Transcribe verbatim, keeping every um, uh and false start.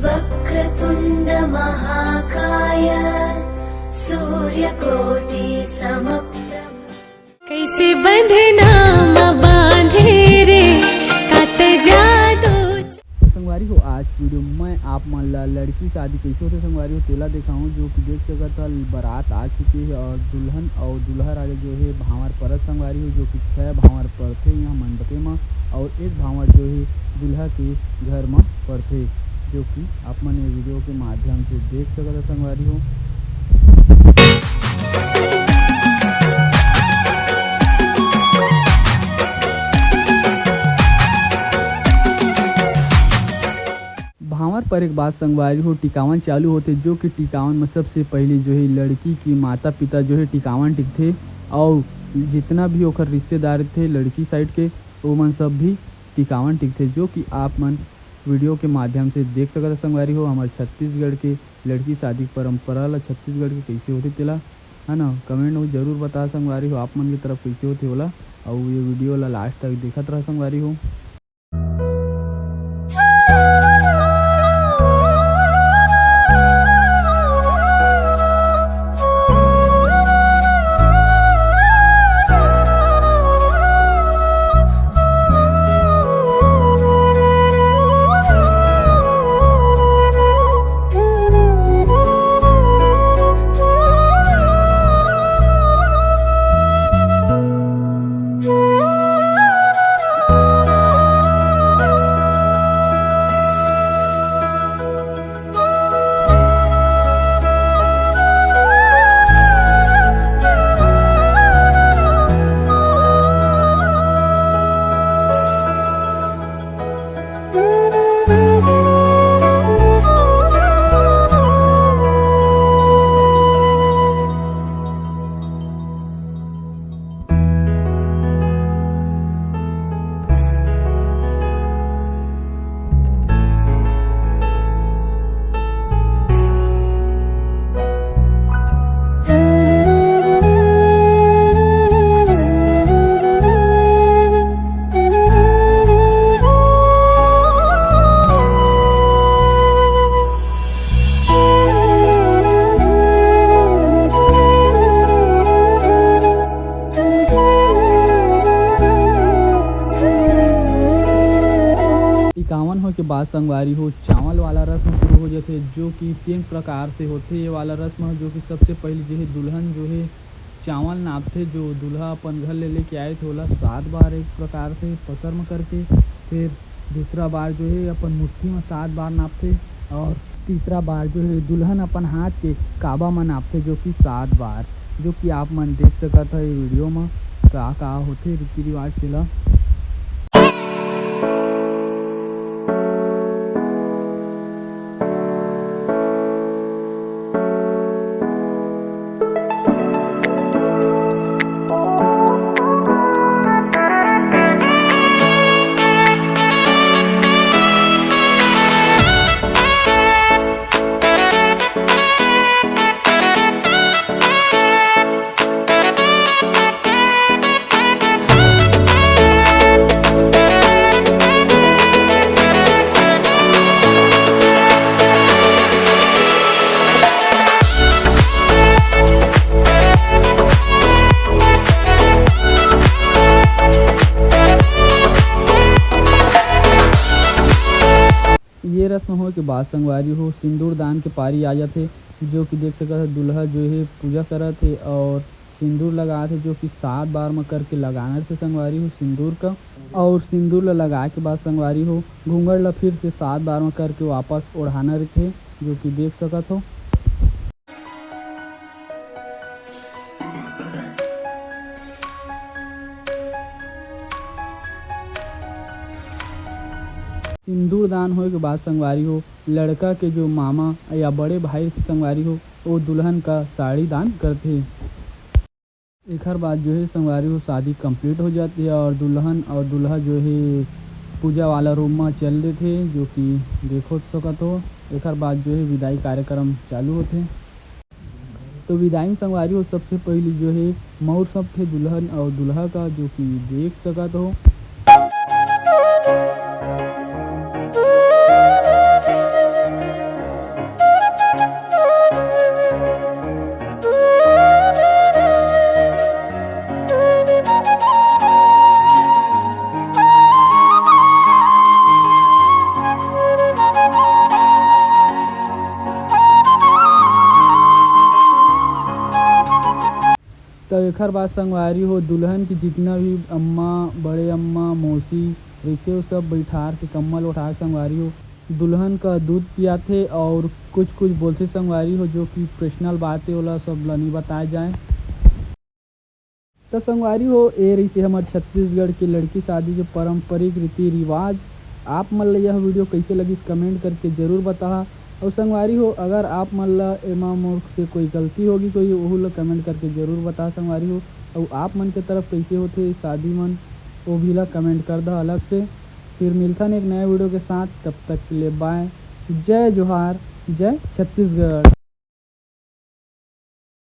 वक्रतुण्ड महाकाय सूर्यकोटि समप्रभ। कैसे बंधना म बांधे रे, कात जादू। तो संगवारी हो, आज वीडियो में मैं आप मन ला लड़की शादी कैसे होथे संगवारी हो, तेला देखाऊं। जो कि देख सकत हल, बारात आ चुके हे और दुल्हन और दूल्हा राजा जो हे भांवर परत संगवारी हो, जो कि छह भांवर परथे यहाँ मंडपे म और एक भांवर जो हे दूल्हा के घर म परथे, जो कि आप मन ये वीडियो के माध्यम से देख सकत हव संगवारी हो। भांवर परे के बाद संगवारी हो टिकावन चालू होथे, जो कि टिकावन में सबसे पहले जो है लड़की के माता पिता जो है टिकावन टिकथे और जितना भी ओकर रिश्तेदार थे लड़की साइड के, ओमन सब भी टिकावन टिकथे, जो कि आप मन वीडियो के माध्यम से देख सकत हव संगवारी हो। हमर छत्तीसगढ़ के लड़की शादी के परंपरा ला छत्तीसगढ़ के कैसे होथे तेला, है ना, कमेंट में जरूर बता संगवारी हो, आप मन के तरफ कैसे होथे ओला। और ये वीडियो ला लास्ट तक देखत रहा संगवारी हो। इक्यावन होय के बाद संगवारी हो, चावल वाला रस्म शुरू हो जाथे, जो कि तीन प्रकार से होथे। ये वाला रस्म ह, जो कि सबसे पहले जो है दुल्हन जो है चावल नापथे, जो दूल्हा अपन घर ले लेके आए थे, ओला सात बार एक प्रकार से पसर म करके, फिर दूसरा बार जो है अपन मुट्ठी म सात बार नापथे, और तीसरा बार जो है दुल्हन अपन हाथ के काबा म नापथे, जो कि सात बार, जो कि आप मन देख सकत ह ये वीडियो म का का होथे रीति रिवाज तेला। ये रस्म होय के बाद संगवारी हो सिंदूर दान के पारी आ जाथे, जो कि देख सकत ह दूल्हा जो हे पूजा करत हे और सिंदूर लगात हे, जो कि सात बार म करके लगाना रहिथे संगवारी हो सिंदूर का। और सिंदूर ल लगाए के बाद संगवारी हो घूंघट ल फिर से सात बार म करके वापस ओढ़ाना रहिथे, जो कि देख सकत हो। सिंदूर दान होय के बाद संगवारी हो लड़का के जो मामा या बड़े भाई के संगवारी हो, वो दुल्हन का साड़ी दान करथे। एखर बाद जो है संगवारी हो शादी complete हो जाती है और दुल्हन और दूल्हा जो है पूजा वाला रूम में चल देथे, जो कि देखो सकत हो। एखर बाद जो है विदाई कार्यक्रम चालू होथे। तो विदाई में संगवारी हो सबसे पहले जो है मौर सपथे दुल्हन और दूल्हा का, जो कि देख सकत हो। एखर बाद संगवारी हो, दुल्हन की जितना भी अम्मा, बड़े अम्मा, मौसी रहिथे, वो सब बैठार के, कम्बल ओढ़ार के संगवारी हो, दुल्हन का दूध पियाथे और कुछ कुछ बोलथे संगवारी हो, जो कि पर्सनल बात है, ओला सब ला नहीं बताया जाए। तो संगवारी हो, ए रहिसे हमर छत्तीसगढ़ के लड़की शादी के पारंपरिक रीति रिवाज। आप मन ला यह वीडियो कैसे लगिस, कमेंट करके जरूर बताहा। और संगवारी हो, अगर आप मन ला एमा मोर से कोई गलती होगी तो ये ओहू ला कमेंट करके जरूर बताहा संगवारी हो। और आप मन के तरफ कैसे होथे शादी मन, वो भी ला कमेंट कर दहा अलग से। फिर मिलथन एक नए वीडियो के साथ, तब तक के लिए बाय, जय जोहार, जय छत्तीसगढ़।